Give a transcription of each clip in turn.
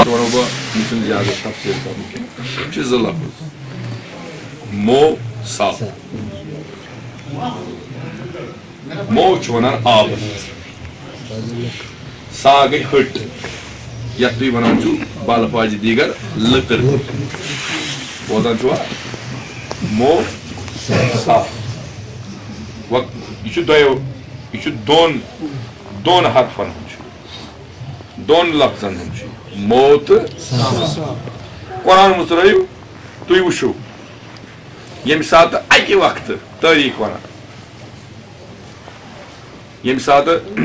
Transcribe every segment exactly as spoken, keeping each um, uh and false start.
وَنو بہٕ، یہِ چھُنہٕ زیادٕ تفصیٖل کَرُن کینٛہہ۔ یِم چھِ زٕ لفظ۔ مو سا۔ مو چھِ وَنان آبَس۔ سا گٔے ۂٹ، یَتھ تُہۍ وَنان چھِو بالفاظِ دیٖگر لٔکٕر۔ بوزان چھِوا؟ مو سا۔ وَ-، یہِ چھُ دۄیو، یہِ چھُ دۄن، دۄن حرفَن ہُنٛد چھُ۔ دۄن لفظن ہُنٛد چھُ یہِ۔ مو تہٕ سا۔ قرآن مُژرٲیِو، تُہۍ وٕچھِو، ییٚمہِ ساتہٕ اَکہِ وقتہٕ تٲریٖخ وَنان، ییٚمہِ ساتہٕ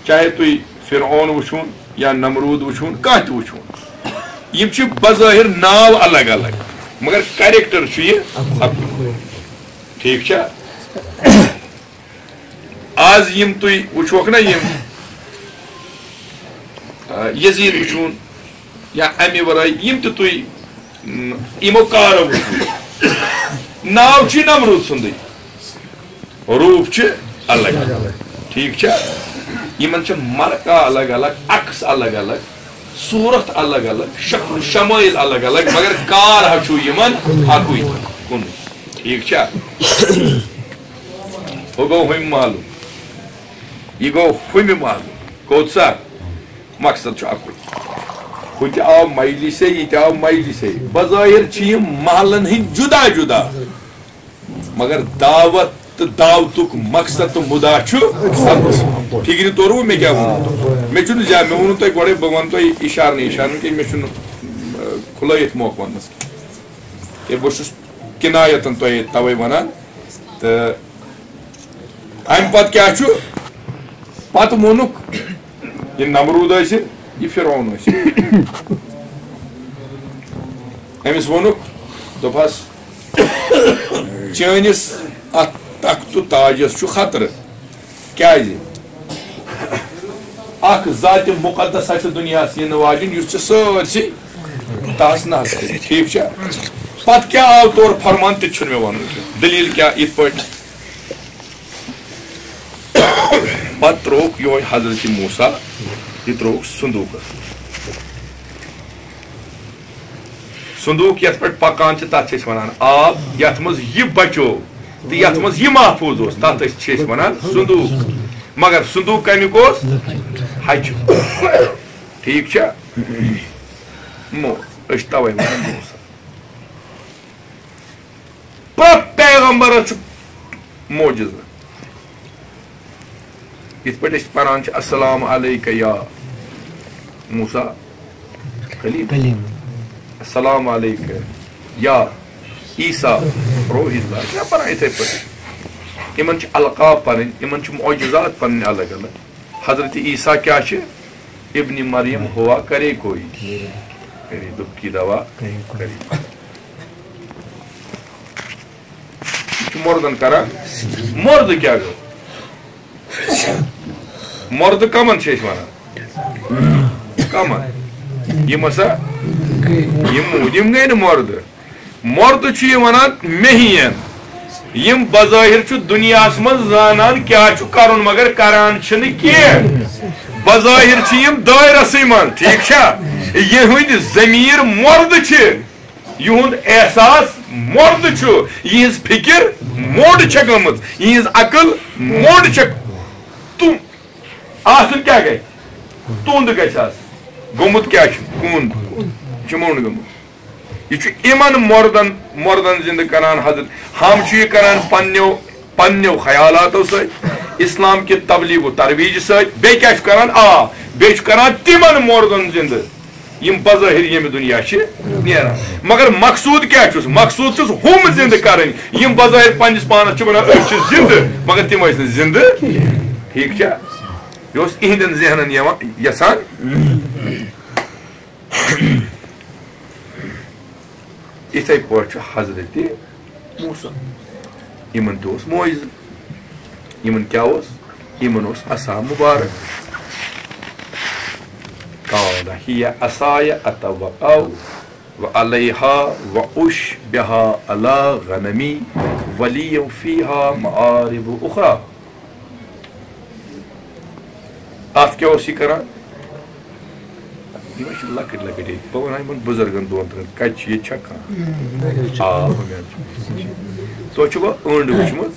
چاہے تُہۍ فرعون وٕچھون یا نمروٗد وٕچھون، کانٛہہ تہِ وٕچھون، یِم چھِ بظٲہِر ناو الگ الگ، مگر character چھُ یہِ اَکُے۔ ٹھیٖک چھا؟ آز یِم تُہۍ وٕچھوکھ نا، یِم، آ، یزید وٕچھوُن یا اَمہِ وَرٲے یِم تہِ تُہۍ، م، یِمو کارو وٕچھوُن، ناو چھُ نمروٗد سُنٛدٕے، روٗپ چھِ الگ۔ ٹھیٖک چھا؟ یِمن چھِ مرقع الگ الگ، عکس الگ الگ، صوٗرت الگ الگ، شکل شمٲیل الگ الگ، مگر کار ہا چھُ یِمن اَکُے، کُنُے۔ ٹھیٖک چھا؟ ہُہ گوٚو ہُمہِ محلُک، یہِ گوٚو ہُمہِ محلُک۔ کوٚت سا؟ مقصد چھُ اَکُے۔ ہُہ تہِ آو مجلسے، یہِ تہِ آو مجلسے۔ بظٲہِر چھِ یِم محلن ہٕنٛدۍ جُدا جُدا، مگر دعوت تہٕ دعوتُک مقصد تہٕ مُدا چھُ اَکُے۔ فِکرِ توٚروٕ مےٚ کیٛاہ ووٚن؟ مےٚ چھُنہٕ زیادٕ، مےٚ ووٚنوُ تۄہہِ گۄڈَے، بہٕ وَنہٕ تۄہہِ اِشارٕ نہٕ اِشارٕ نہٕ کینٛہہ، مےٚ چھُنہٕ، آ، کھُلٲیِتھ موقعہٕ وَننَس کینٛہہ۔ ہے، بہٕ چھُس کِنایَتَن تۄہہِ تَوَے وَنان۔ تہٕ اَمہِ پَتہٕ کیٛاہ چھُ؟ پَتہٕ ووٚنُکھ، یہِ نمروٗد ٲسِن، یہِ فرعون ٲسِن، أمِس ووٚنُکھ، دوٚپہَس، "چٲنِس اَتھ تخت و تاجَس چھُ خطرٕ۔ کیٛازِ؟ اَکھ ذاتِ مُقدسہ چھِ دُنیاہَس یِنہٕ واجِنۍ، یُس ژےٚ سٲرسٕے تَس نَس کٔرِتھ۔" ٹھیٖک چھا؟ پَتہٕ کیٛاہ آو تورٕ فرمان، تہِ تہِ چھُنہٕ مےٚ وَنُن کینٛہہ۔ دٔلیٖل کیٛاہ؟ یِتھ پٲٹھۍ پتہٕ ترٛووُکھ یِہوٚے حضرت موسیٰ، یہِ ترٛووُکھ صندوٗقس منٛز۔ صندوٗق یَتھ پٮ۪ٹھ پکان چھِ، تَتھ چھِ أسۍ وَنان آب، یَتھ منٛز یہِ بچو تہٕ یَتھ منٛز یہِ محفوٗظ اوس، تَتھ ٲسۍ، چھِ أسۍ وَنان صندوٗق۔ مگر صندوٗق کَمیُک اوس؟ ہَچُو۔ ٹھیٖک چھا؟ مو-، أسۍ چھِ تَوَے وَنان موسیٰ۔ پرٛٮ۪تھ پیغمبرس چھُ معجزٕ۔ یِتھ پٲٹھۍ أسۍ پران چھِ، "السلام علیک یا موسیٰ کلیم۔" کلیم۔ "السلام علیک یا عیسیٰ روح اللہ۔" چھِ پران یِتھے پٲٹھۍ۔ یِمن چھِ القاب پنٕنۍ، یِمن چھِ معجزات پنٕنۍ الگ الگ۔ حضرت عیسیٰ کیٛاہ چھِ؟ ابن مریم ہوا کرے کوئی، یعنی دُکھ کی دوا کرے کوئی۔ یہِ چھُ مردن کران۔ مردٕ کیٛاہ گوٚو؟ مردٕ کمن چھِ أسۍ وَنان؟ کمن؟ یِم ہسا، یِم، یِم گٔے نہٕ مردٕ۔ مردٕ چھُ یہِ وَنان مےٚ ہِوٮ۪ن، یِم بظٲہِر چھُ دُنیاہَس منٛز زانان کیٛاہ چھُ کَرُن، مگر کَران چھِنہٕ کینٛہہ۔ بظٲہِر چھِ یِم دٲیرَسٕے منٛز، ٹھیٖک چھا؟ یِہٕنٛدۍ ضمیٖر مردٕ چھِ، یِہُنٛد احساس مردٕ چھُ، یِہٕنٛز فِکِر موٚنٛڈ چھےٚ گٔمٕژ، یِہٕنٛز عقل موٚنٛڈ چھےٚ۔ تُم آسُن کیٛاہ گژھِ؟ توٚنٛد گژھِ آسُن۔ گوٚمُت کیٛاہ چھُ؟ کوٚنٛد۔ یہِ چھُ موٚنٛڈ گوٚمُت۔ یہِ چھُ یِمن مردن، مردن زِندٕ کران حضرت۔ ہم چھُ یہِ کران پننیو، پننیو خیالاتو سۭتۍ، اسلام کہِ تبلیغ و ترویج سۭتۍ۔ بیٚیہِ کیٛاہ چھُ کران؟ آ، بیٚیہِ چھُ کران تِمن مردن زِندٕ، یِم بظٲہر ییٚمہِ دُنیا چھِ نیران۔ مگر مقصوٗد کیٛاہ چھُس؟ مقصوٗد چھُس ہُم زِندٕ کرٕنۍ، یِم بظٲہر پننِس پانس چھِ ونان، "أسۍ چھِ زِندٕ"، مگر تِم ٲسۍ نہٕ زِندٕ۔ ٹھیٖک چھا؟ یہِ اوس یِہنٛدٮ۪ن ذہنن یِوان، یژھان۔ یِتھَے پٲٹھۍ چھُ حضرت موسیٰ۔ یِمن تہِ اوس معجزٕ۔ یِمن کیٛاہ اوس؟ یِمن اوس عصا مُبارک۔ قال هي عصاي أتوكأ وعليها وأشبها على غنمي ولي فيها مآرب أخرى۔ اَتھ کیٛاہ اوس یہِ کران؟ یِم ٲسۍ لۄکٕٹۍ لۄکٕٹۍ ییٚتہِ۔ بہٕ وَنہٕ ہا یِمَن بُزرگَن دۄن ترٛٮ۪ن، کَتہِ چھِ، ییٚتہِ چھا کانٛہہ؟ آ، ہُمٮ۪ن چھُ۔ تُہۍ چھُوا أنٛڈ وٕچھمٕژ؟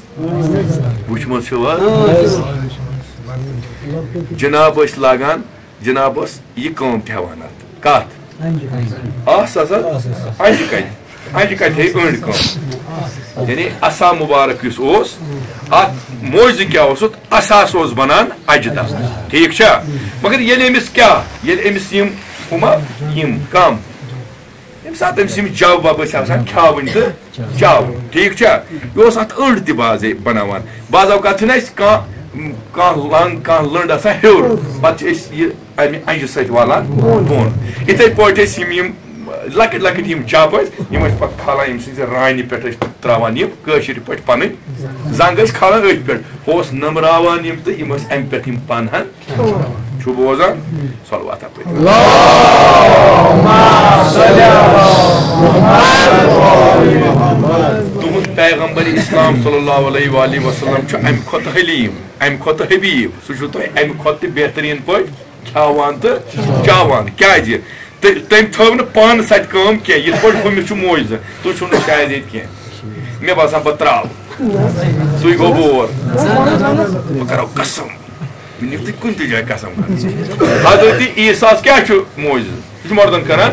وٕچھمٕژ چھِو حظ؟ جِناب ٲسۍ لاگان، جِناب ٲس یہِ کٲم تہِ ہٮ۪وان اَتھ۔ کَتھ؟ آ، سا سا، اَجہِ کَتہِ؟ اَجہِ کَتہِ ہے أنٛڈ کٲم؟ یعنی عصا مُبارک یُس اوس، اَتھ موزِ کیٛاہ اوس؟ اَتھ عصاہَس اوس بَنان اَجہِ دَب۔ ٹھیٖک چھا؟ مگر ییٚلہِ أمِس کیٛاہ؟ ییٚلہِ أمِس یِم، ہُما، یِم کَم، ییٚمہِ ساتہٕ أمِس یِم جَو وَب ٲسۍ آسان کھیٛاوٕنۍ تہٕ چاوٕنۍ، ٹھیٖک چھا؟ یہِ اوس اَتھ أنٛڈ تہِ بعضے بَناوان۔ بعض اوقات چھِنہٕ اَسہِ کانٛہہ، کانٛہہ لنٛگ، کانٛہہ لٔنٛڈ آسان ہیوٚر، پَتہٕ چھِ أسۍ یہِ اَمہِ اَنجہِ سۭتۍ والان بۄن۔ یِتھَے پٲٹھۍ ٲسۍ یِم، یِم لۄکٕٹۍ لۄکٕٹۍ یِم چَپ ٲسۍ، یِم ٲسۍ پَتہٕ کھالان ییٚمہِ سٕنٛزِ رانہِ پٮ۪ٹھ، ٲسۍ ترٛاوان یِم کٲشِرۍ پٲٹھۍ پَنٕنۍ زنٛگ ٲسۍ کھالان أتھۍ پٮ۪ٹھ، ہُہ اوس نٔمراوان یِم تہٕ یِم ٲسۍ اَمہِ پٮ۪ٹھ یِم پَنہٕ ہن چھُ بوزان، صلوات اپٲرۍ۔ تُہُنٛد پیغمبر اسلام صلی اللہ علیہ وآلہ وسلم چھُ اَمہِ کھۄتہٕ حلیٖم، اَمہِ کھۄتہٕ حبیٖب، سُہ چھُ تۄہہِ اَمہِ کھۄتہٕ تہِ بہتریٖن پٲٹھۍ کھیٛاوان تہٕ چاوان۔ کیٛازِ؟ تہٕ تٔمۍ تھٲو نہٕ پانہٕ سۄ تہِ کٲم کینٛہہ، یِتھ پٲٹھۍ ہُمِس چھُ معجزٕ۔ تُہۍ چھِو نہٕ شاید ییٚتہِ کینٛہہ۔ مےٚ باسان، بہٕ ترٛاوٕ۔ تُہۍ گوٚو بور۔ بہٕ کرو قسم۔ مےٚ نِیِو تُہۍ کُنہِ تہِ جایہِ قسم کھنٛڈ۔ حضرت عیسیٰ ہس کیٛاہ چھُ معجزٕ؟ سُہ چھُ مردن کران۔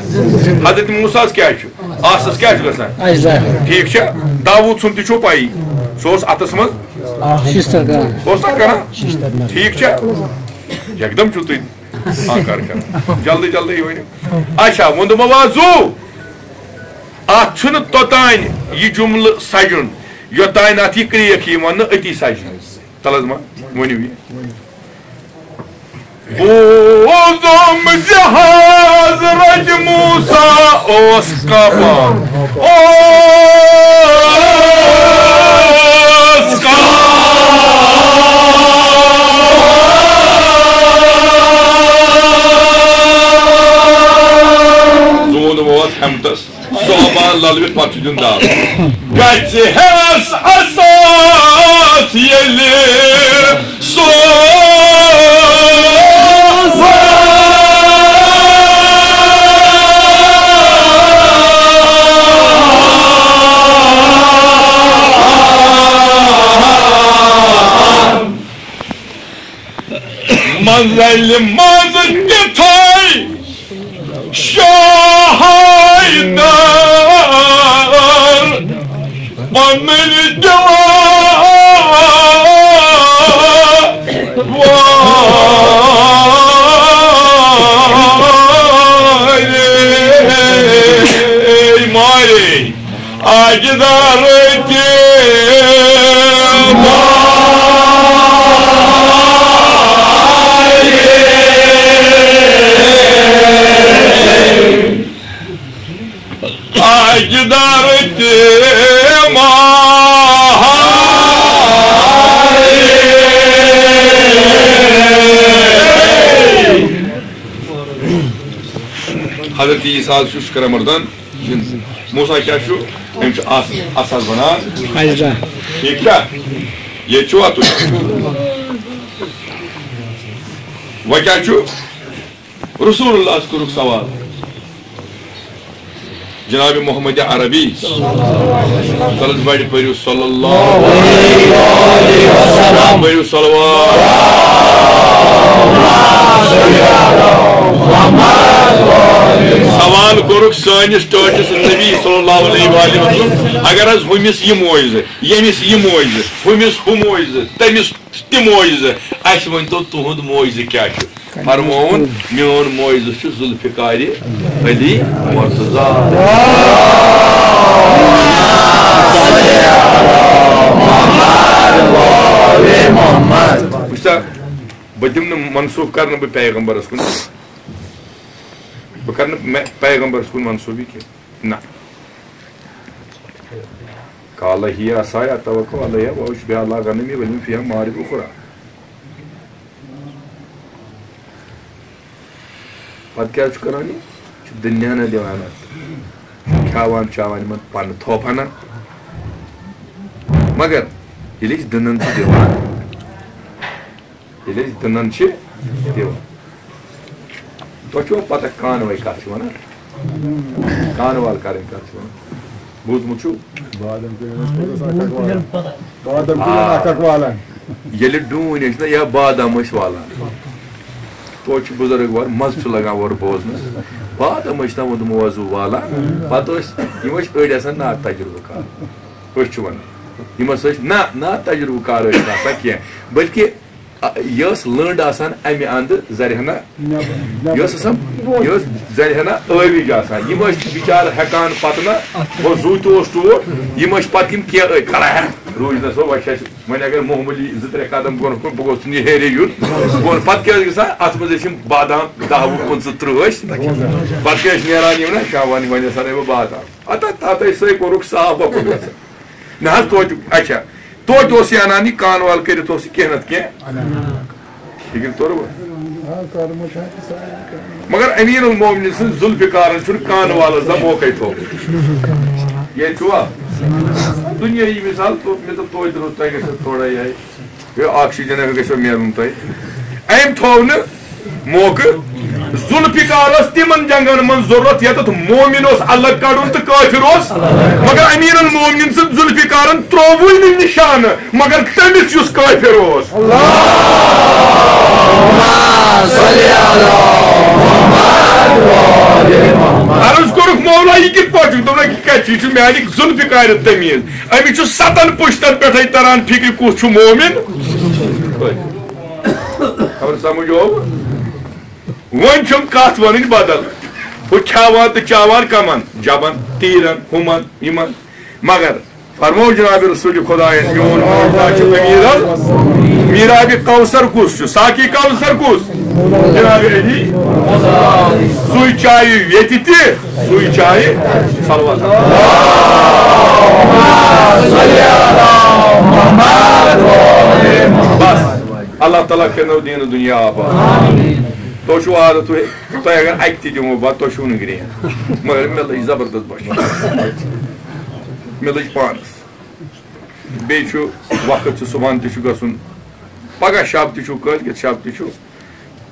حضرت موسیٰ ہس کیٛاہ چھُ؟ آسس کیٛاہ چھُ گژھان؟ اجزا۔ ٹھیٖک چھا؟ داوود سُنٛد تہِ چھو پَیی۔ سُہ اوس اَتھس منٛز۔ شِشتٕر کران۔ اوس نا کران؟ ٹھیٖک چھا؟ یکدم چھُو تُہۍ آنکار کران۔ جلدی جلدی ؤنِو۔ اچھا، ووٚن دوٚپمو، وازو۔ اَتھ چھُنہٕ توٚتانۍ یہِ جملہٕ سجُن، یوٚتانۍ اَتھ یہِ کرٛیک یی وَننہٕ أتی سجہِ۔ تَلہٕ حظ ما ؤنِو یہِ۔ بوٗزُم زِ حضرت موسیٰ اوس کَپان۔ اوس کَپان۔ زوٗن ووت ہٮ۪متَس۔ صوبان للوِتھ پتہٕ چھُ دیُن دَب۔ گژھِ ہٮ۪س اَساس ییٚلہِ سوزان۔ منزلہِ منٛز تِتھے شاہ حیدر پنٕنۍ دِوان وارے مارے۔ اجدر تہِ مارے۔ اجدر تہِ مارے۔ حضرت عیسیٰ حظ چھُ شُکر مردان۔ موسیٰ کیٛاہ چھُ؟ أمۍ چھُ اَتھ، اَتھ حظ وَنان۔ اَجزا۔ ٹھیٖک چھا؟ ییٚتہِ چھُوا تُہۍ؟ وۄنۍ کیٛاہ چھُ؟ رسول اللہ ہَس کوٚرُکھ سوال۔ جناب محمد عربی۔ تَلہٕ حظ بَڑِ پٔرِو صلی اللہ۔ پٔرِو صلوات۔ سوال کوٚرُکھ سٲنِس ٹٲٹھِس نبی صلی اللہ علیہ وآلہ وسلم، اگر حظ ہُمِس یہِ معجزٕ، ییٚمِس یہِ معجزٕ، ہُمِس ہُہ معجزٕ، تٔمِس تہِ معجزٕ، اَسہِ ؤنۍتو تُہُنٛد معجزٕ کیٛاہ چھُ؟ فرمووُن، میون معجزٕ چھُ ذوالفقارِ علی مرتضیٰ۔ وٕچھ سا، بہٕ دِمہٕ نہٕ، منسوٗخ کرٕ نہٕ بہٕ پیغمبرس کُن۔ بہٕ کرٕ نہٕ مےٚ پیغمبرس کُن منسوٗخ یہِ کینٛہہ۔ نہ۔ قال هي عصاي أتوكل عليها وأهش بها على غنمي ولي فيها مآرب أخرى۔ پتہٕ کیٛاہ چھُ کران یہِ؟ چھُ دُنیا نہ دِوان اَتھ۔ کھیٛاوان چاوان یِمن پنہٕ تھوٚپ ہنا۔ مگر ییٚلہِ أسۍ دٕنان چھِ دِوان، ییٚلہِ أسۍ دٕنان چھِ دِوان، تۄہہِ چھُوا پتہ کانوَے کَتھ چھِ وَنان؟ کانوال کَرٕنۍ کَتھ چھِ وَنان؟ بوٗزمُت چھُو؟ بادام کُلٮ۪ن ٲسۍ پَتہٕ اَکھ اَکھ والان۔ بادام کُلٮ۪ن آ۔ اَکھ اَکھ والان۔ ییٚلہِ ڈوٗنۍ ٲسۍ نہ یا بادام ٲسۍ والان، توتہِ چھِ بُزرگ وَنان، مَزٕ چھُ لَگان اورٕ بوزنَس۔ بادام ٲسۍ نہ ووٚنمُت وۄزُل والان، پَتہٕ ٲسۍ، یِم ٲسۍ أڑۍ آسان نا تجربہٕ کار۔ أسۍ چھِ وَنان، یِم ہسا ٲسۍ نا، نا تجربہٕ کار ٲسۍ نہٕ آسان کینٛہہ، بلکہِ، آ، یہِ ٲس لٔنٛڈ آسان اَمہِ اَندٕ زَرِ ہنا، نٮ۪بر، نٮ۪بر۔ یہِ ٲس آسان، یہِ ٲس زَرِ ہنا ٲوِج آسان۔ یِم ٲسۍ بِچارٕ ہٮ۪کان پَتہٕ نہ، وۄنۍ زُو تہِ اوس ٹوٹھ، یِم ٲسۍ پَتہٕ یِم کینٛہہ أتھۍ کَران، ہا، روٗزۍ نہ سا، وۄنۍ چھِ اَسہِ، وۄنۍ اگر معموٗلی زٕ ترٛےٚ قدم برونٛہہ کُن، بہٕ گوٚژھ نہٕ یہِ ہیٚرِ یُن۔ بۄن پَتہٕ کیٛاہ ٲسۍ گژھان؟ اَتھ منٛز ٲسۍ یِم بادام دَہ وُہ پٕنٛژٕہ تٕرٛہ ٲسۍ، پَتہٕ کیٛاہ ٲسۍ نیران یِم نہ، شاہ وَنہِ، وۄنۍ ہسا رَٹہٕ بہٕ بادام۔ ہتا، تَتے سۭتۍ کوٚرُکھ صاف وۄپُر گژھان۔ نہ حظ، توتہِ، اچھا، توتہِ اوس یہِ اَنان یہِ کانوال کٔرِتھ اوس یہِ کینٛہہ نَتہٕ کینٛہہ۔ فِکرِ توٚروا؟ آ، کارمہٕ چھِ اَتہِ سارے کَران۔ مگر امیر المومنین سٕنٛز ذوالفقارن چھُنہٕ کانوالس زانٛہہ موقعے تھوٚومُت۔ ییٚتہِ چھُوا؟ دُنیٲیی مثال تو-، مےٚ دوٚپ توتہِ درٛوٚس تۄہہِ گژھِ تھوڑا یِہوٚے۔ ہے، آکسیجن ہیوٗ گژھِ مِلُن تۄہہِ۔ أمۍ تھوٚو نہٕ موقعہٕ۔ ذوالفقار ٲس تِمن جنگن منٛز ضروٗرت، ییٚتٮ۪تھ مومن اوس الگ کڑُن تہٕ کٲفِر اوس، مگر امیر المومنین سٕنٛد ذوالفقارن ترٛووُے نہٕ نشانہٕ، مگر تٔمِس یُس کٲفِر اوس۔ عرض کوٚرُکھ، مولا، یہِ کِتھ پٲٹھۍ چھُ؟ دوٚپُن، یہِ کتہِ چھُ؟ یہِ چھُ میانہِ ذوالفقارِ تمیٖز۔ أمِس چھُ ستن پُشتن پٮ۪ٹھے تران فِکرِ کُس چھُ مومِن۔ خبر سمجھ آو؟ وۄنۍ چھُم کتھ ونٕنۍ بدل۔ ہُہ کھیاوان تہٕ چاوان کمن؟ جبن، تیٖرن، ہُمن، یِمن۔ مگر فرمو جناب رسول خدایَن، میون مولا چھُ امیر ال-، میرابِ کوثر کُس چھُ؟ ساقی کوثر کُس؟ جناب علی۔ سُے چایہِ ییٚتہِ تہِ، سُے چایہِ صلوات۔ بس، اللہ تعالیٰ کٔرِنو دیٖن و دُنیا آباد۔ تۄہہِ چھُو عادت، تُہۍ، تۄہہِ اگر اَکہِ تہِ دِمو بَتہٕ، تۄہہِ چھُو نہٕ گرٛین۔ مگر مےٚ لٔج زبردست بۄچھِ۔ مےٚ لٔج پانَس۔ بیٚیہِ چھُ وقت چھُ، صُبحن تہِ چھُ گژھُن، پگاہ شب تہِ چھُ، کٲلۍکٮ۪تھ شب تہِ چھُ۔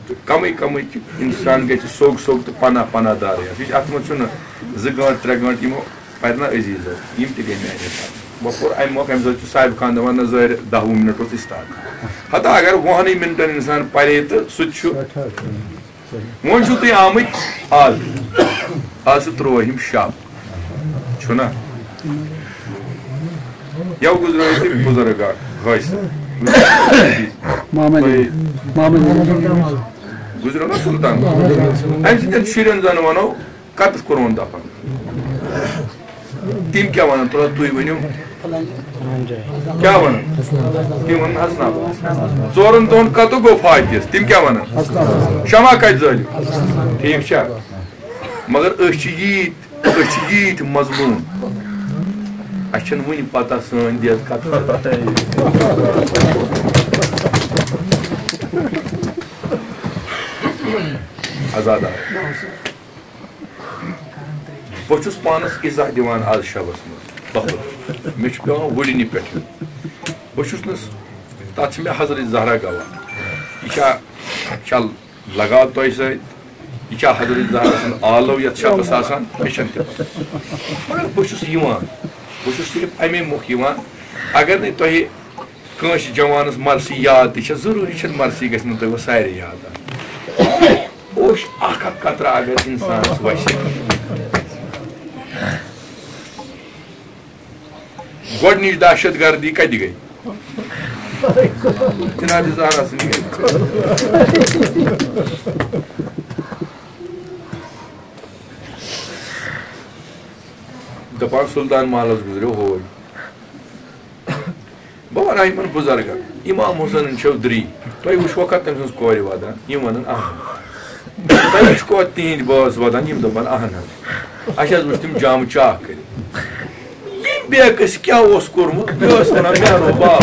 تہٕ کمٕے کمٕے چھِ اِنسان گژھِ سوٚگ سوٚگ تہٕ پناہ پناہ دار یَتھ۔ یہِ چھِ، اَتھ منٛز چھُنہٕ زٕ گٲنٛٹہٕ، ترٛےٚ گٲنٛٹہٕ یِمو پَرِ نہ عزیٖزو، یِم تہِ گٔے میٛانہِ حسابہٕ۔ بہٕ کوٚر اَمہِ مۄکھٕ، اَمہِ سۭتۍ چھُ صاحب خان دَپان، نہ ظٲہِر دَہ وُہ مِنَٹ اوس استاد۔ ہتا اگر وُہَنٕے مِنٹَن اِنسان پَرے تہٕ سُہ تہِ چھُ۔ وۄنۍ چھِو تُہۍ آمٕتۍ آز، آز چھِ تُرٛوٲہِم شب، چھُنہ؟ یَوٕ گُزریو ییٚتہِ بُزرگ اکھ، حٲج صٲب۔ محمد علی۔ محمد علی۔ گُزریو نہ سُلطان؟ اَمہِ سۭتۍ شُرٮ۪ن زَن وَنو، کَتَس کوٚرُن دَفن؟ تِم کیٛاہ وَنَن؟ تُلِو تُہۍ ؤنِو۔ کیٛاہ وَنَن؟ تِم وَنَن حسن آباد۔ ژورَن دۄہَن کَتُک گوٚو فاتحس؟ تِم کیٛاہ وَنَن؟ شمع کَتہِ زٲلِو؟ ٹھیٖک چھا؟ مگر أسۍ چھِ ییٖتۍ، أسۍ چھِ ییٖتۍ مظلوٗم۔ اَسہِ چھَنہٕ وٕنہِ پَتہ سٲنۍ دٮ۪ز کَتھ۔ عزادار۔ بہٕ چھُس پانَس اِزاہ دِوان آز شبَس منٛز۔ بَخُد۔ مےٚ چھُ پٮ۪وان وُڑنہِ پٮ۪ٹھ یُن۔ بہٕ چھُس نہٕ س-، تَتھ چھِ مےٚ حضرت زہرا گواہ۔ یہِ چھا، چھا لگاو تۄہہِ سۭتۍ؟ یہِ چھا حضرت زہرا سُنٛد آلو یَتھ شبَس آسان؟ مےٚ چھَنہٕ تہِ پَتہ۔ مگر بہٕ چھُس یِوان۔ بہٕ چھُس صرف اَمے مۄکھٕ یِوان۔ اگر نہٕ تۄہہِ کٲنٛسہِ جوانَس مرثی یاد تہِ چھےٚ، ضروٗری چھَنہٕ مرثی گژھِ نہٕ تۄہہِ وۄنۍ سارے یاد آسٕنۍ۔ اوٚش اکھ اکھ قطرٕ اگر اِنسانَس وَسہِ۔ گۄڈٕنِچ دہشت گردی کَتہِ گٔے؟ جناب زہرا سٕنٛدِ گٔے۔ دَپان سُلطان محلَس گُزریو ہوے۔ بہٕ وَنہٕ ہا یِمَن بُزرگَن، امام حسینَن چھَو درٛی، تۄہہِ وٕچھوا کَتھ تٔمۍ سٕنٛز کورِ وَدان؟ یِم وَنَن، اَہَن۔ تۄہہِ وٕچھوا تِہِنٛدۍ بٲژ وَدان؟ یِم دَپَن، اَہَن حظ۔ اَسہِ حظ وٕچھ تِم جامہٕ چاک کٔرِتھ۔ ییٚمۍ بیکَس کیٛاہ اوس کوٚرمُت؟ مےٚ ٲس وَنان، مےٚ ہَنو باب۔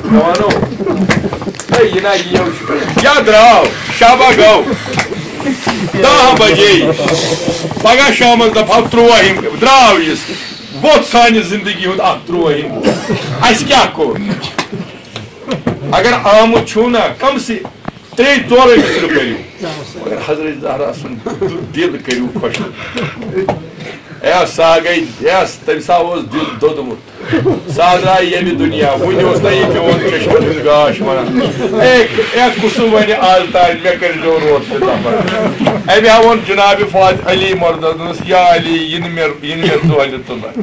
مےٚ وَنو، ہے، یہِ نہ یِیو، یا درٛاو، شابا گوٚو۔ دَہ بَجے۔ پگاہ شامس دپہو ترٛوٲہِم درٛاو یُس، ووٚتھ سانہِ زندگی ہُنٛد اکھ ترٛوٲہِم۔ اسہِ کیٛاہ کوٚر؟ اگر آمُت چھُو نا، کم سے ترٛے ژورے مِصرٕ کٔرِو۔ مگر حضرت زہرا سُنٛد دِل کٔرِو خۄش۔ اے سا گٔے، اے تٔمۍ سا اوس دِل دوٚدمُت۔ سا درٛاے ییٚمہِ دُنیا، وُنہِ اوس نہ یہِ میون چشمن ہُنٛد گاش ونان۔ اے، اے کُسُم ونہِ از تام مےٚ کٔرۍزیو روتلہِ دفن۔ أمۍ ہا ووٚن جناب فاض علی مردس، یا علی، یہِ نہٕ مےٚ، یہِ نہٕ مےٚ دۄہلہِ تُلن۔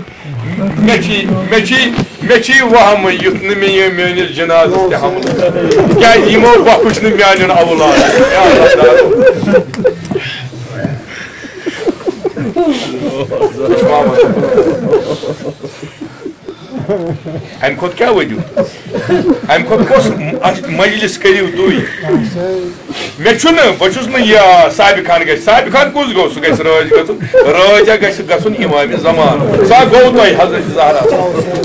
مےٚ چھی، مےٚ چھی، مےٚ چھی وہمٕے یُتھ نہٕ مےٚ یہِ میٲنِس جنازس تہِ حملہٕ۔ تِکیازِ یِمو بخُش نہٕ میانٮ۪ن اولادن۔ اے اللہ تعالیٰ۔ امہِ کھۄتہٕ کیٛاہ ؤنِو؟ امہِ کھۄتہٕ کۄس اَتھ مجلس کٔرِو تُہۍ؟ مےٚ چھُنہٕ، بہٕ چھُس نہٕ یہِ صابر خان گژھِ، صابر خان کُس گوٚو؟ سُہ گژھِ رٲضۍ گژھُن، رٲضۍ ہا گژھِ گژھُن امام زمان۔ سُہ ہا گوٚو تۄہہِ حضرت زہرا۔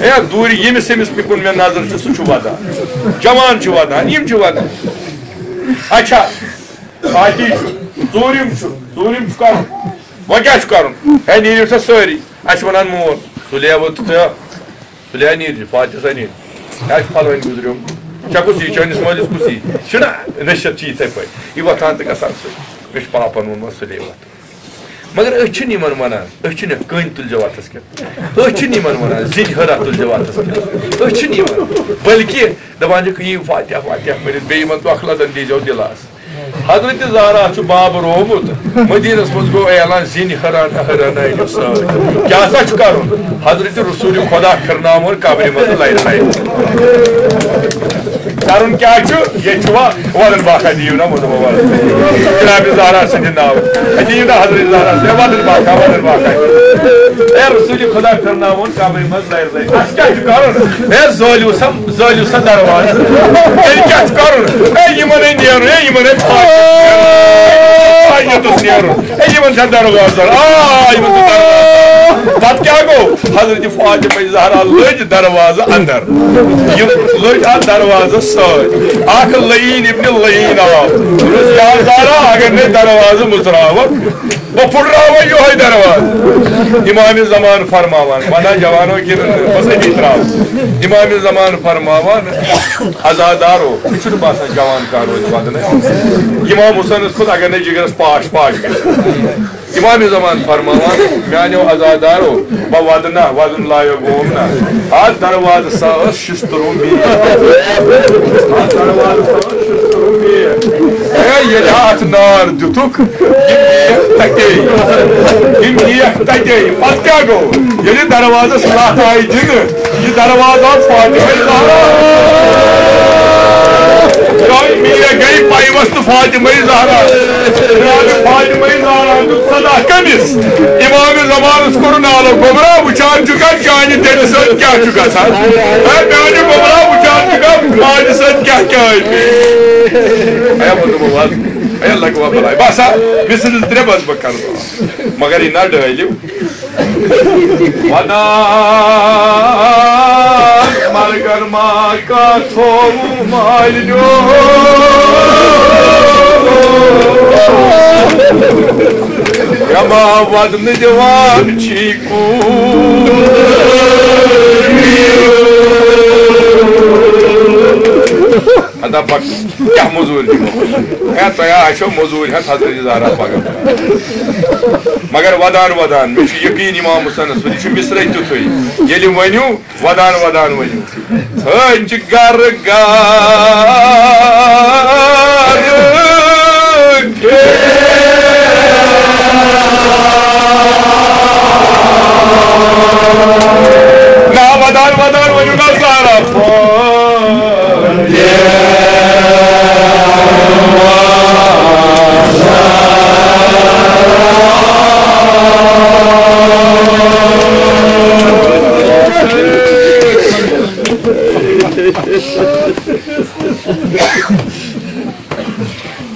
ہے دوٗرِ ییٚمِس، ییٚمِس کُن مےٚ نظر چھِ، سُہ چھُ ودان، جوان چھُ ودان، یِم چھِ ودان۔ اچھا، فاتح چھُ، ژوٗرِم چھُ، ژوٗرِم چھُ کرُن۔ وۄنۍ کیٛاہ چھُ کرُن؟ ہے نیٖرِو سا سٲری، اَسہِ وَنان مول، سُلے ووت تہٕ سُلے نیٖرِو، فاتح سا نیٖرِو۔ ہے اَسہِ پھلٲنۍ گُزریومُت، ژےٚ کُس یی، چٲنِس مٲلِس کُس یی؟ چھُنہ نصیحت چھِ یِتھَے پٲٹھۍ، یہِ وۄتھان تہٕ گژھان سُہ۔ مےٚ چھُ پاپَن ووٚنمُت سُلے وۄتھ۔ مگر أسۍ چھِنہٕ یِمَن وَنان، أسۍ چھِنہٕ کٔنۍ تُلۍ زیو اَتھَس کٮ۪تھ، أسۍ چھِنہٕ یِمَن وَنان زِنۍ ہُرا تُلۍ زیو اَتھَس کٮ۪تھ، أسۍ چھِنہٕ یِمَن، بلکہِ دَپان چھِکھ، یِیِو فاتحہ واتحہ پٔرِتھ، بیٚیہِ یِمَن دۄکھٕ لَدَن دیٖزیو دِلاس۔ حضرت زہرا چھُ باب روومُت، مدیٖنَس منٛز گوٚو اعلان، زِنۍ ہُران، ہُران أنِو سۭتۍ۔ کیٛاہ سا چھُ کَرُن؟ حضرت رسول خدا پھِرناوُن قبرِ منٛز لَرِ لَرِ۔ کَرُن کیٛاہ چھُ؟ ییٚتہِ چھُ وۄنۍ وَدَن باقا دِیِو نا، وَدَن باقا۔ جناب زہرا سٕنٛدِ ناوٕ۔ دِیِو نا حضرت زہرا سٕنٛدِ وَدَن باقا، وَدَن باقا۔ اے رسول خدا پھِرناوُن قبرِ منٛز لَرِ لَرِ۔ اَسہِ کیٛاہ چھُ کَرُن؟ اے زٲلِو سا، زٲلِو سا دروازٕ۔ تیٚلہِ کیٛاہ چھُ کَرُن؟ اے یِمَن ہے نیرُن، اے یِمَن ہے فاقیَس نیرُن۔ اے یِمَن چھا دروازٕ؟ آ، یِمَن چھا دروازٕ۔ پَتہٕ کیٛاہ گوٚو؟ حضرت فاطمہ زہرا لٔج دروازٕ اندر۔ یہِ لٔج اتھ دروازس سۭتۍ۔ اکھ لعین ابن لعین آو۔ دوٚپُس، یا زہرا، اگر نے دروازٕ مُژراوکھ، بہٕ پھُٹراوے یِہوٚے دروازٕ۔ امام زمان فرماوان، ونان جوانو کِنہٕ نہٕ؟ بس أتی ترٛاو۔ امام زمان فرماوان، عزادارو، مےٚ چھُنہٕ باسان جوان کانٛہہ روزِ ودنَے۔ امام حسینس کھوٚت اگر نے جگرس پاش پاش گژھِ۔ امام زمان فرماوان، میانیو عزادارو، بہ ودنہ، ودن لایق گوم نہ۔ اتھ دروازٕ سا ٲس شستروٗ میٖر۔ اتھ دروازٕ سا ٲس شستروٗ میٖر۔ اے، ییٚلہِ اتھ نار دِتُکھ، یہِ میٖر تتے۔ یہِ میٖر تتے۔ پتہٕ کیٛاہ گوٚو؟ ییٚلہِ دروازس لتھ آیہِ دِنہٕ، یہِ دروازٕ آو فاطمہ زہرا۔ یہِ میٖر گٔے پیوست فاطمہ زہرا۔ جناب فاطمہ زہرا دیُت صدا کٔمِس؟ امام زمانس کوٚر نالہٕ، گوٚبرا، وٕچھان چھُکھا چانہِ دٮ۪دِ سۭتۍ کیٛاہ چھُ گژھان؟ ہے میانہِ گوٚبرا، وٕچھان چھُکھا ماجہِ سۭتۍ کیٛاہ کیٛاہ آیہِ؟ ہے ووٚنُم وَلہٕ، ہے لگوا بلاے۔ باسا، مےٚ ژھٕنِس درٛےٚ بَس بہٕ کَرٕ۔ مگر یہِ نہ ڈٲلِو۔ ودان مرگن ما کتھو مالنیو۔ یما ودنہٕ دِوان چھی کوٗر۔ ہتا پک کیٛاہ مٔزوٗرۍ دِمو؟ ہے، تۄہہِ آسیو مٔزوٗرۍ ہٮ۪تھ حضرت زہرا پگاہ۔ مگر ودان ودان، مےٚ چھُ یقیٖن امام حسینس سۭتۍ، یہِ چھُ مصرعے تیُتھُے۔ ییٚلہِ ؤنِو، ودان ودان ؤنِو۔ ژھٲنٛجہِ گرٕ گرٕ نا ودان ودان ؤنِو نا زہرا۔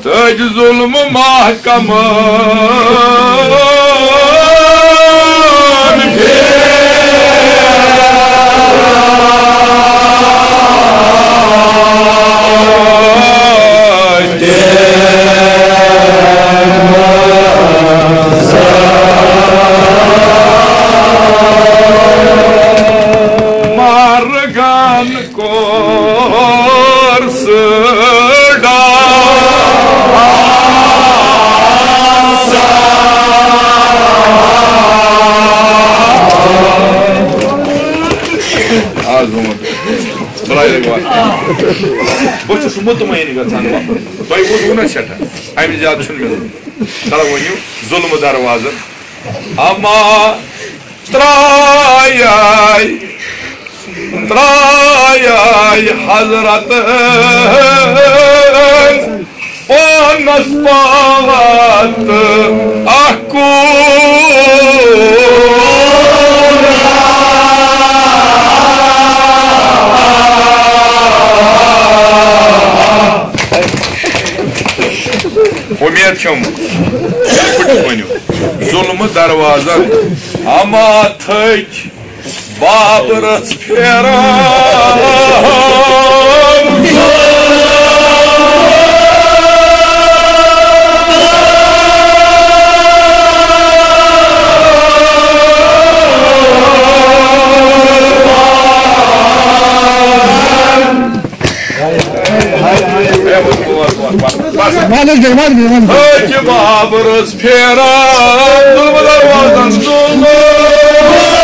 تاج ظلم محکمہ۔ بہٕ چھُس مطمئن گژھان، تۄہہِ ووٚنوُ نہ سٮ۪ٹھاہ، اَمہِ زیادٕ چھُنہٕ مےٚ ضروٗرت۔ تَلہٕ ؤنِو، ظُلمہٕ دروازَن اَما ترٛایے، ترٛایے حضرت پانس پات اکھ کوٗر۔ اُمید چھم، ؤنِو، ظُلمہٕ دروازن اَما تھٔکۍ بابرس پھیران۔ بس۔ وَلہٕ حظ، وَلہٕ حظ، وَلہٕ حظ۔ أتھۍ بابرس پھیران، ظُلمہٕ دروازن ظُلمہٕ۔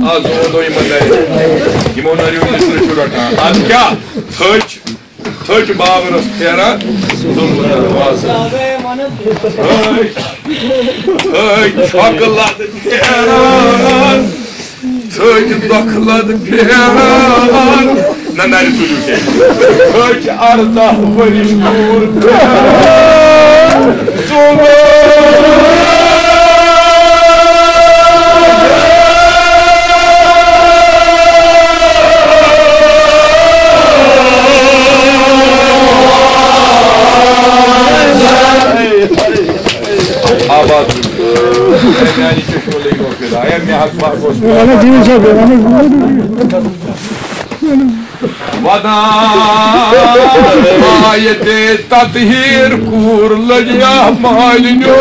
آز ووٚن دۄہ یِمن نرٮ۪ن، یِمو نریو یہِ سۭتۍ چھُ رٹان۔ آز کیٛاہ؟ تھٔج۔ تھٔج بابرس پھیران، ظُلمہٕ دروازٕ۔ تھٔج، تھٔج چھۄکہٕ لدٕ پھیران، تھٔج دۄکھٕ لدٕ پھیران۔ نہ، نرِ تُلِو کینٛہہ۔ تھٔج ارداہ ؤرِش کوٗر پھیران، ظُلمہٕ۔ آباد۔ میانہِ چشمہٕ لٔگۍ وۄنۍ فِدا۔ اے، مےٚ حظ باسان اوس۔ وَلہٕ حظ، یِم چھا بیٚہوان حظ؟ ودان آیہِ تہِ تطہیر کوٗر لٔجیا مالِنیو۔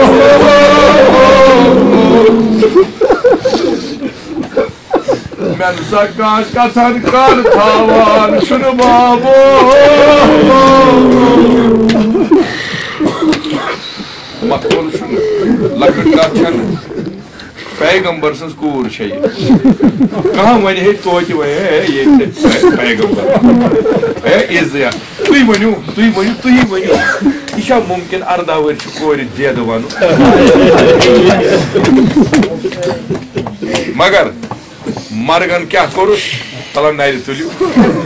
مےٚ نہٕ سا کانٛہہ کتھن کر تھاوان چھُنہٕ بابو۔ مقبول چھُنہٕ، لۄکٕٹ کتھ چھَنہٕ۔ پیغمبر سٕنٛز کوٗر چھےٚ یہِ۔ کانٛہہ وَنہِ ہے توتہِ وَنہِ ہے، ہے، ییٚتہِ چھِ پے-، پیغمبر۔ ہے، عزت۔ تُہۍ ؤنِو، تُہۍ ؤنِو، تُہی ؤنِو۔ یہِ چھا مُمکِن ارداہ ؤرۍ چھِ کورِ دٮ۪د وَنُن؟ مگر مرگن کیٛاہ کوٚرُس؟ تلن نرِ تُلِو،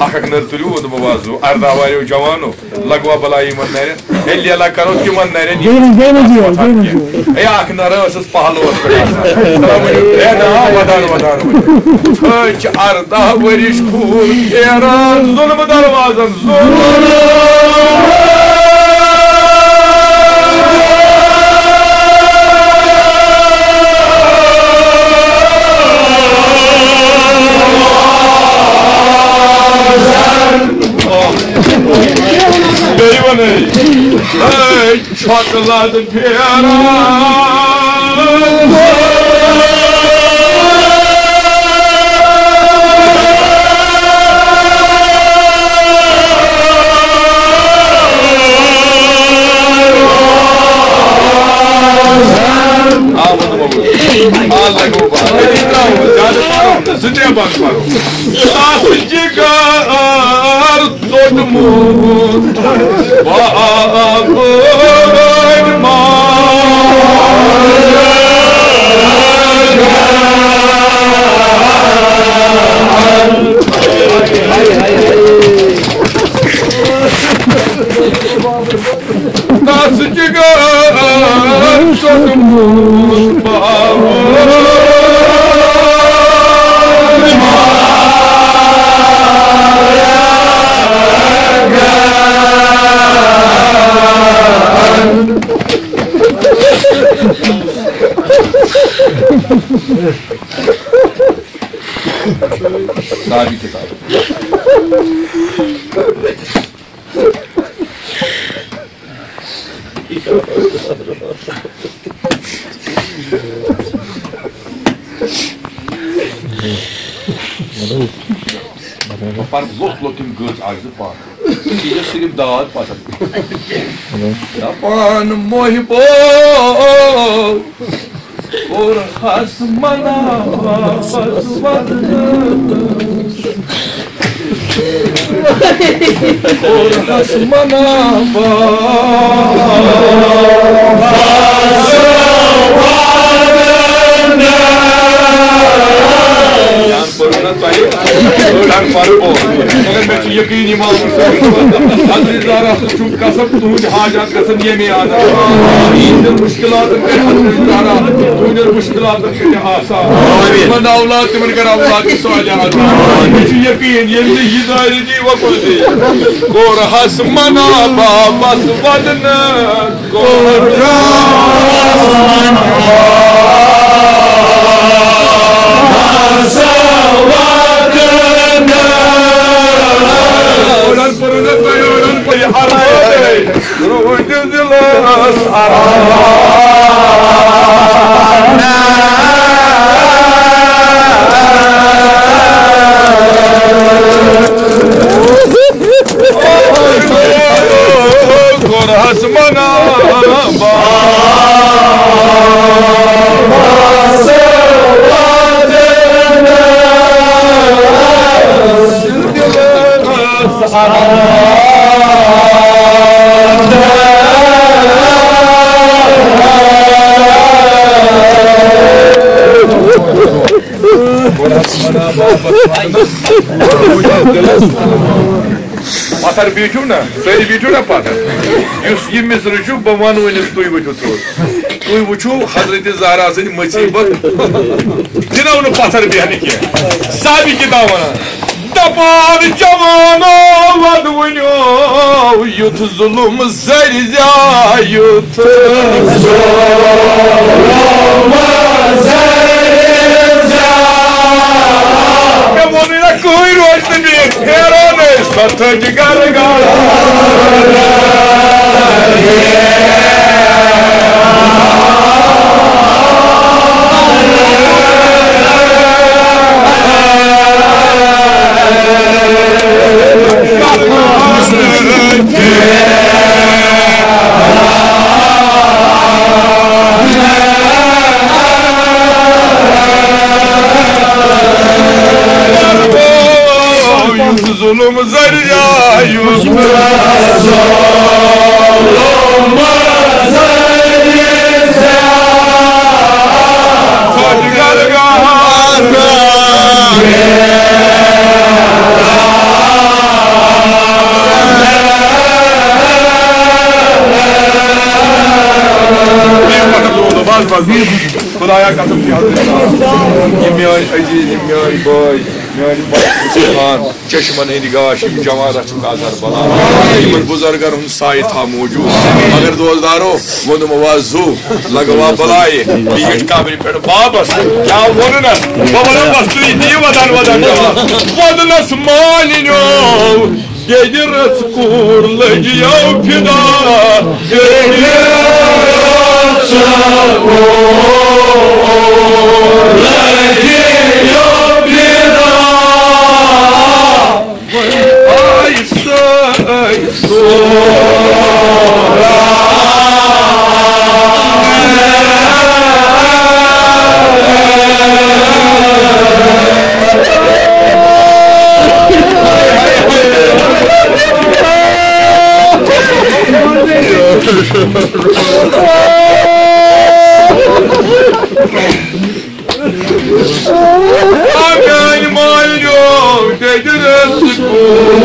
اکھ اکھ نٔر تُلِو، ووٚن دوٚپُن، وازو، ارداہ واریو جوانو، لگوا بلاے یِمن نرٮ۪ن۔ ہے لیلا کرو تِمن نرٮ۪ن، یِم بیٚیہِ ؤنۍ، بیٚیہِ ؤنۍ دِیِو، بیٚیہِ ؤنۍ دِیِو۔ ہے اکھ نرٕ ٲسٕس پہلوس پٮ۪ٹھ آسان۔ تلن ؤنِو، ہے نا، ودان، ودان ؤنِو۔ أسۍ چھِ ارداہ ؤرِش کوٗر پھیران ظُلمہٕ دروازن۔ بیٚیہِ وَنَے، أے چھۄکہٕ لَد پھیران۔ آ، ووٚنُم، ووٚنُم۔ آ، لگو بار۔ أتی ترٛاوو، زیادٕ پَرو نہٕ، زٕ ترٛےٚ بند پَرو۔ تَس جِگَر ژوٚٹمُت بابٕنۍ ماجہِ۔ تَس جِگَر ژوٚٹمُت بابٕنۍ ماجہِ۔ ساری کتاب۔ بہٕ پَرٕ لوٚت لوٚت یِم گٔژھ اَکھ زٕ پانہٕ۔ یہِ چھِ صرف داد پَتھر۔ دَپان محبو کوٚرہَس منع واپس وَدنَس۔ کوٚرہَس منع واپس وَدنَس۔ یان کوٚر نہ تۄہہِ، أڑہَن پَرٕ بہٕ۔ مگر مےٚ چھُ یقیٖن اِمام حُسین۔ حضرت زہرا سُنٛد چھُم قسم، تُہٕنٛدۍ حاجات گژھن ییٚمے آسان۔ تُہٕنٛدٮ۪ن مُشکِلاتَن کٔرِتھ حضرت زہرا، تُہٕنٛدٮ۪ن مُشکِلاتَن کٔرِتھ آسان۔ آمین۔ تِمَن اولاد، تِمَن کَر اولاد صالحہ عطا۔ مےٚ چھُ یقیٖن، ییٚلہِ نہٕ یہِ دارِ دی وۄپَر دی۔ کوٚرہَس منع واپس وَدنَس۔ کوٚرہَس منع واپس وَدنَس۔ پتھر بیٖٹھِو نا، سٲری بیٖٹھِو نا پتھر۔ یُس یہِ مِصرٕ چھُ، بہٕ وَنہٕ وۄنۍ، تُہۍ ؤتھِو تھوٚد۔ تُہۍ وٕچھِو حضرت زہرا سٕنٛدۍ مُصیٖبت۔ دِنو نہٕ پتھر بیٚہنہٕ کینٛہہ۔ صاحبِ کتاب وَنان، دَپان جوانو وَدوٕنیو، یُتھ ظُلُم زَرِ زیایُتھ۔ مےٚ ووٚنُے نہ، کٕہٕنۍ روزِ نہٕ بیٚیہِ پھیران أسۍ پَتہٕ تھٔج گَرٕ گَرٕ۔ ظلم ذریعہ یوسف۔ بس، بس، بس۔ خدایا قسم چھِ حضرت، یہِ میٲنۍ عزیز، یہِ میٲنۍ بٲے، میٲنۍ بٲے، خان، چشمن ہٕنٛدۍ گاش، یِم جوان رچھُکھ اظہر بلا، یِمن بُزرگن ہُنٛد سایہِ تھاو موٗجوٗد۔ مگر دوستدارو، ووٚنُم آواز زُو، لگوا بلایہِ، بیٖٹھ قبرِ پٮ۪ٹھ بابس۔ کیٛاہ ووٚنُن اَتھ؟ بہٕ وَنو بس، تُہۍ دِیِو ودان ودان جواب۔ ودنس مالِنیو، دٮ۪دِ رٔژ کوٗر لٔجِیو فِدا۔ دٮ۪دِ رٔژ کوٗر لٔجِیو فِدا۔ وۄنۍ آیہِ سۄے سورا۔ آ میٛانہِ مالِنیو، دٮ۪دِ رٔژ کوٗر۔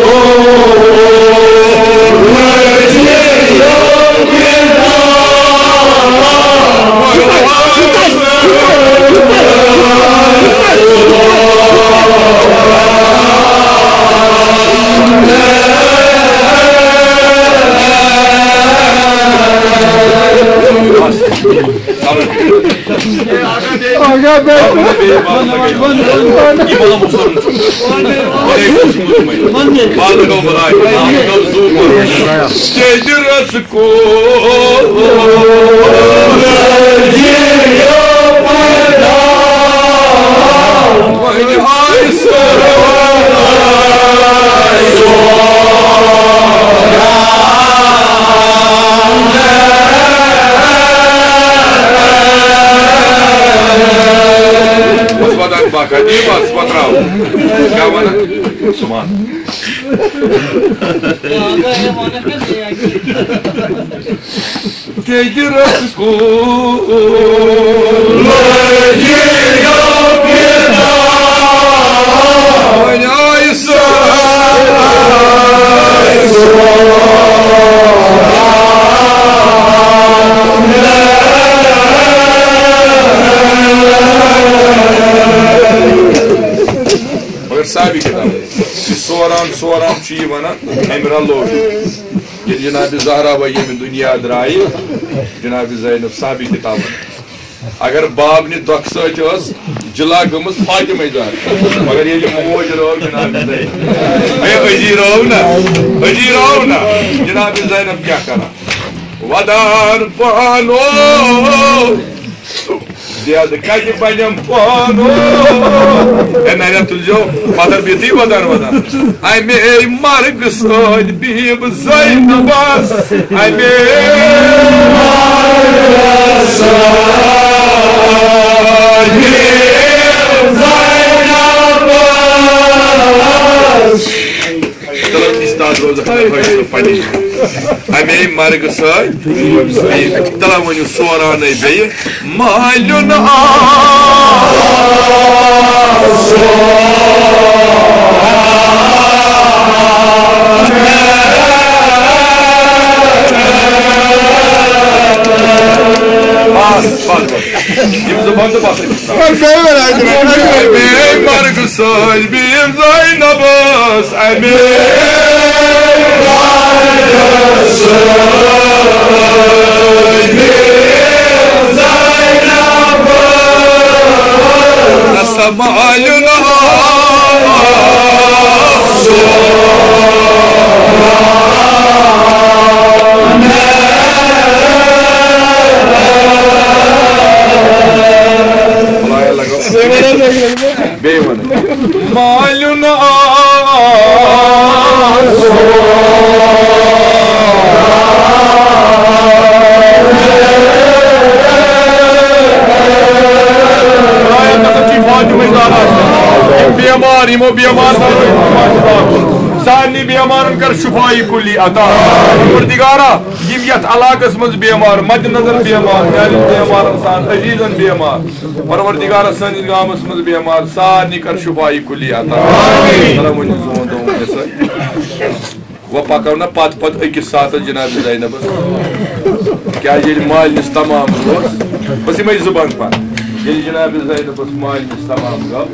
مان۔ تیٚلہِ رَس کُل وۄنۍ آیہِ سۄ۔ مگر صحابی کِتاب، یہِ سوران سوران چھُ یہِ وَنان، أمۍ رَلوو یہِ۔ ییٚلہِ جناب زہرا و ییٚمہِ دُنیا درٛایہِ، جناب زینب صحابی کِتاب وَنان۔ اگر باب نہِ دۄکھٕ سۭتۍ ٲس جِلا گٔمٕژ فاطمہ زہرا، مگر ییٚلہِ موج رٲو جناب زینب، ہے أزی رٲو نہ، أزی رٲو نہ، جناب زینب کیٛاہ کران؟ ودان پانو۔ زیادٕ کَتہِ بَنٮ۪م پانہٕ۔ ہے نَرٮ۪ن تُلزیو پَتھر بِہتٕے وَدان وَدان۔ اَمے مرگہٕ سۭتۍ بیٖب زینبَس۔ اَمے مرگہٕ سۭتۍ بیٖب زینبَس۔ چلو، استاد روزکھ نہ حٲصِل پننہِ۔ اَمے مرگہٕ سۭتۍ۔ تَلہ ؤنِو سورانَے بیٚیہِ۔ مالیُن آو سوران۔ بس، بس، بس۔ یِم زٕ بنٛدٕ بس أمِس تام۔ اَمے مرگہٕ سۭتۍ بیٖب زینبَس، اَمے مرگہٕ سۭتۍ بیٖب زینبَس۔ سنبھالنا۔ بیٚیہِ وَنہٕ۔ مالیُن آو۔ خۄدایَن قسم چھِ فاطمہ زہرا۔ یِم بیمار، یِمو بیمار سارنٕے بیمارَن کر شفائی کلی عطا۔ پروردگارا، یِم یَتھ علاقَس منٛز بیمار، مد نظر بیمار، میٛانٮ۪ن بیمارَن سان، عزیٖزَن بیمار، پروردگارا سٲنِس گامَس منٛز بیمار سارنٕے کر شفائی کلی عطا۔ آمین۔ چلو ؤنِو سون دعوت یہِ سۭتۍ۔ وۄنۍ پَکو نہ پَتہٕ پَتہٕ أکِس ساتَس جناب زینبَس۔ کیٛازِ ییٚلہِ مالِنِس تمام اوس، بس یِمَے زٕ بنٛد پَتہٕ۔ ییٚلہِ جناب زینبَس مالِنِس تمام گوٚو،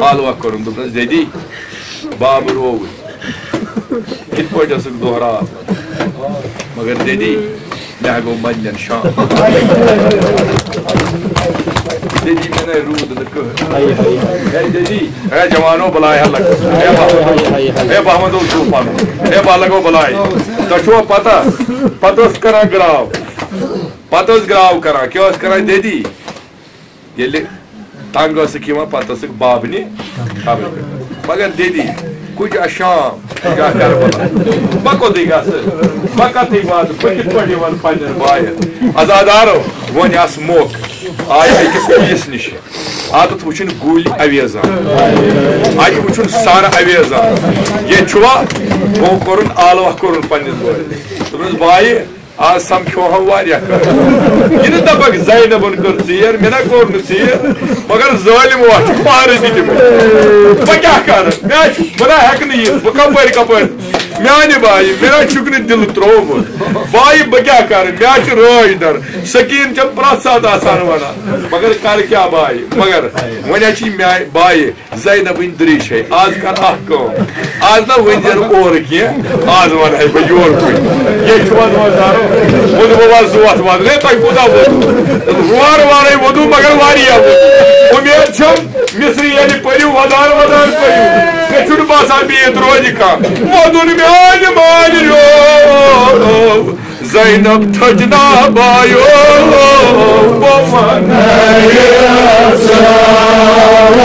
حالوا کوٚرُن، دوٚپنَس، "دٮ۪دی، باب رووُے۔ کِتھ پٲٹھۍ ٲسٕکھ دۄہ راتھ؟" مگر دٮ۪دی، مےٚ ہا گوٚو مَدنٮ۪ن شام۔ دٮ۪دی، مےٚ نَے روٗد نہٕ کٕہٕنۍ۔ ہے دٮ۪دی، ہے جوانو، بَلاے ہا لَگ۔ ہے بہمدو، ہے بہمدو چھُو پَنُن۔ ہے بَلَگو بَلاے۔ تۄہہِ چھُوا پَتہ، پَتہٕ ٲس کَران گرٛاو۔ پَتہٕ ٲس گرٛاو کَران۔ کیٛاہ ٲس کَران دٮ۪دی؟ ییٚلہِ تنگ ٲسٕکھ یِوان، پتہٕ ٲسٕکھ بابنہِ خبرِ پٮ۪ٹھ۔ مگر دٮ۪دی، کُجا شام، کُجا کربلا۔ بہٕ کوٚتٕے گژھٕ؟ بہٕ کتٕے واتہٕ؟ بہٕ کِتھ پٲٹھۍ وَنہٕ پننٮ۪ن باین؟ عزادارو، وۄنۍ آس موقعہٕ۔ آے أکِس کُلِس نِش۔ اتَتھ وٕچھِن گُلۍ اویزان۔ اتہِ وٕچھُن سر اویزان۔ ییٚتہِ چھُوا؟ تٔمۍ کوٚرُن آلوہ کوٚرُن پننِس بٲیِس۔ دوٚپنَس، بایہِ، آز سمکھیو ہم واریاہ کٲلۍ۔ یہِ نہٕ دپکھ زینبن کٔر ژیر، مےٚ نہ کوٚر نہٕ ژیر، مگر ظٲلم وۄتھ چھُ پہرٕ تہِ دِوان۔ بہٕ کیٛاہ کرٕ؟ مےٚ ہا چھُ، بہٕ نہ ہٮ۪کہٕ نہٕ یِتھ، بہٕ کپٲرۍ کپٲرۍ؟ میانہِ بایہِ، مےٚ نہ چھُکھ نہٕ دِلہٕ ترٛوومُت۔ بایہِ، بہٕ کیٛاہ کرٕ؟ مےٚ ہا چھُ رٲچھ در۔ سکیٖن چھم پرٛٮ۪تھ ساتہٕ آسان ونان، مگر کرٕ کیٛاہ بایہِ؟ مگر وۄنۍ ہا چھِ میانہِ بایہِ زینبٕنۍ دٔرِج ہے، آز کر اکھ کٲم، آز نہ ؤنۍ زٮ۪ن اورٕ کینٛہہ، آز وَنہٕ ہے بہٕ یورٕ کُے۔ ییٚتہِ چھُ وَنہٕ وَنہٕ دارو، ووٚنُم بہٕ وَنہٕ زٕ وَتھ وَنہٕ، ہے تۄہہِ کوٗتاہ ووٚنوٕ؟ وارٕ وارَے ووٚنوٕ، مگر واریاہ ووٚنوٕ۔ اُمید چھَم، مِصری ییٚلہِ پٔرِو، وَدان وَدان پٔرِو، مےٚ چھُنہٕ باسان بیٚیہِ ییٚتہِ روزِ کانٛہہ۔ ووٚنُن میٛانہِ مالہِ یو۔ زینب تھٔج نا بایو، بہٕ وَنہٕ یہِ سلام۔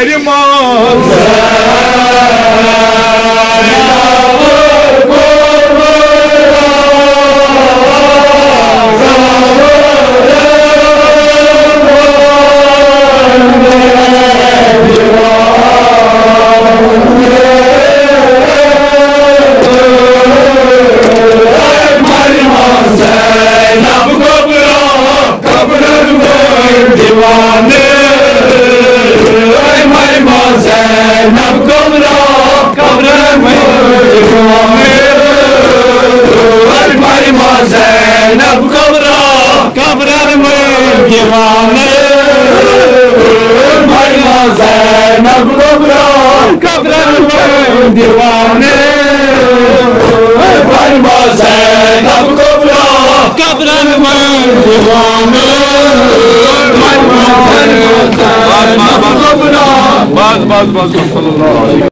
منٛز۔ قبرن وٲلۍ دیوانہٕ، اے ماے ما زینب قبرا، قبرن وٲلۍ دیوانہٕ، اے ماے ما زینب قبرا، قبرن وٲلۍ دیوانہٕ، اے ماے ما زینب قبرا، قبرن وٲلۍ دیوانہٕ، اے ماے ما زینب قبرا۔ قبرن منٛز دیوانہٕ۔ بس، بس، بس، بس، صلی اللہ علیہ وسلم۔